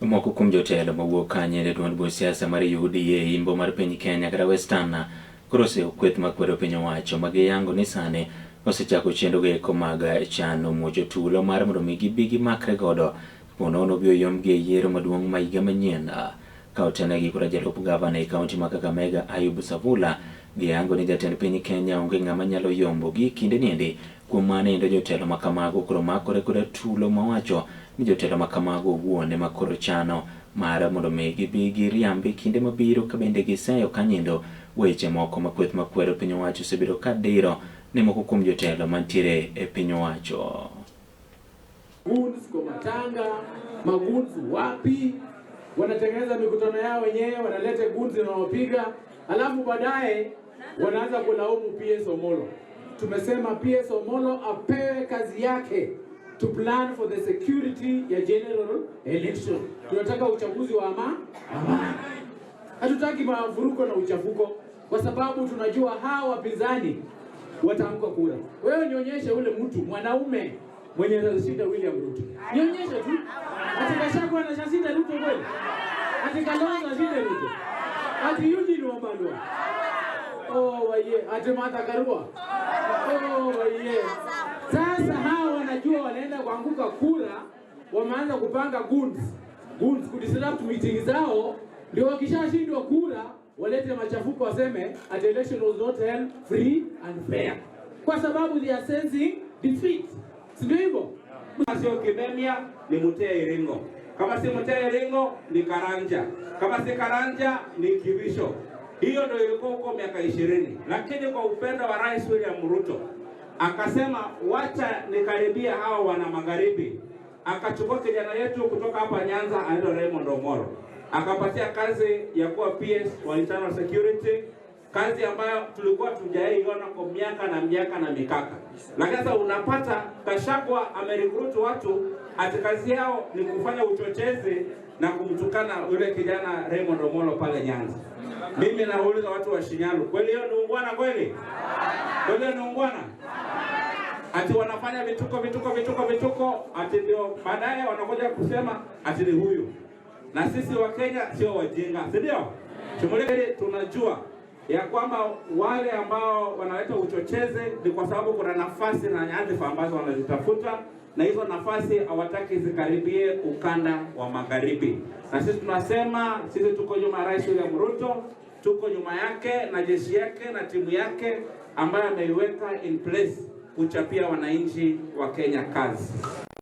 Moko kuom jotelo mawuok kanye e duond buch siasa mar UDA imbo mar piny Kenya kata Western koro oseyo kweth makwedo piny owacho ma giyango ni sani osechako chenro eko mag chano muocho tulo mar mondo mi gibi gimakre godo ponono obi oyombgi e yiero maduong' ma higa manyien. Ka otenegi koda jalup gavana e kaunti ma Kakamega Ayub Savula, giyango ni jatend piny Kenya onge ng'ama nyalo yombo gi kinde niendi. Kuom mano endo jotelo ma kamago koro makore koda tulo mawacho ni jotelo ma kamago owuon ema koro chano mar mondo mi gibi giriambi kinde mabiro ka bende giseyo kanyindo weche moko ma kweth makwedo piny owacho osebedo ka diro ne moko kuom jotelo mantiere e piny owacho. Goons kwa matanga, magoons wapi? Wanatengeneza mikutano yao wenyewe, wanaleta goons wanawapiga, alafu baadaye wanaanza kulaumu PS Omolo. Tumesema PS Omolo apewe kazi yake to plan for the security ya general election. Tunataka uchaguzi wa amani, hatutaki mavuruko na uchafuko, kwa sababu tunajua hawa wapinzani wataanguka kura. Wewe nionyeshe ule mtu mwanaume mwenye anashinda William Ruto, nionyeshe tu. Ati Gachagua anashinda Ruto kweli? Ati Kalonzo ashinde Ruto? Ati Eugene Wamalwa? Oh, waye. Ati Martha Karua? Oh, waye. Sasa hawa wanajua wanaenda kuanguka kura, wameanza kupanga goons, goons kudisrupt meeting zao, ndio wakishashindwa kura walete machafuko, waseme ati election was not held free and fair, kwa sababu they are sensing defeat, si ndio hivyo? Kama sio Kimemia ni Mutea Iringo, kama si Mutea Iringo ni Karanja, kama si Karanja ni Kibicho. Hiyo ndio ilikuwa huko miaka 20, lakini kwa upendo wa Rais William Ruto akasema wacha nikaribia hawa wana magharibi. Akachukua kijana yetu kutoka hapa Nyanza anaitwa Raymond Omolo, akapatia kazi ya kuwa PS wa Internal Security, kazi ambayo tulikuwa tujaiona kwa miaka na miaka na mikaka. Lakini sasa unapata Gachagua amerecruit watu ati kazi yao ni kufanya uchochezi na kumtukana yule kijana Raymond Omolo pale Nyanza. Mimi nauliza watu wa Shinyalu, kweli hiyo ni ungwana kweli? Kweli hiyo ni ungwana? Ati wanafanya vituko vituko vituko vituko, ati ndio baadaye wanakuja kusema ati ni huyu. Na sisi wa Kenya sio wajinga, si ndio? Tumulike, tunajua ya kwamba wale ambao wanaleta uchochezi ni kwa sababu kuna nafasi na nyadhifa ambazo wanazitafuta, na hizo nafasi hawataki zikaribie ukanda wa magharibi. Na sisi tunasema sisi tuko nyuma ya Rais William Ruto, tuko nyuma yake na jeshi yake na timu yake ambayo ameiweka in place kuchapia wananchi wa Kenya kazi.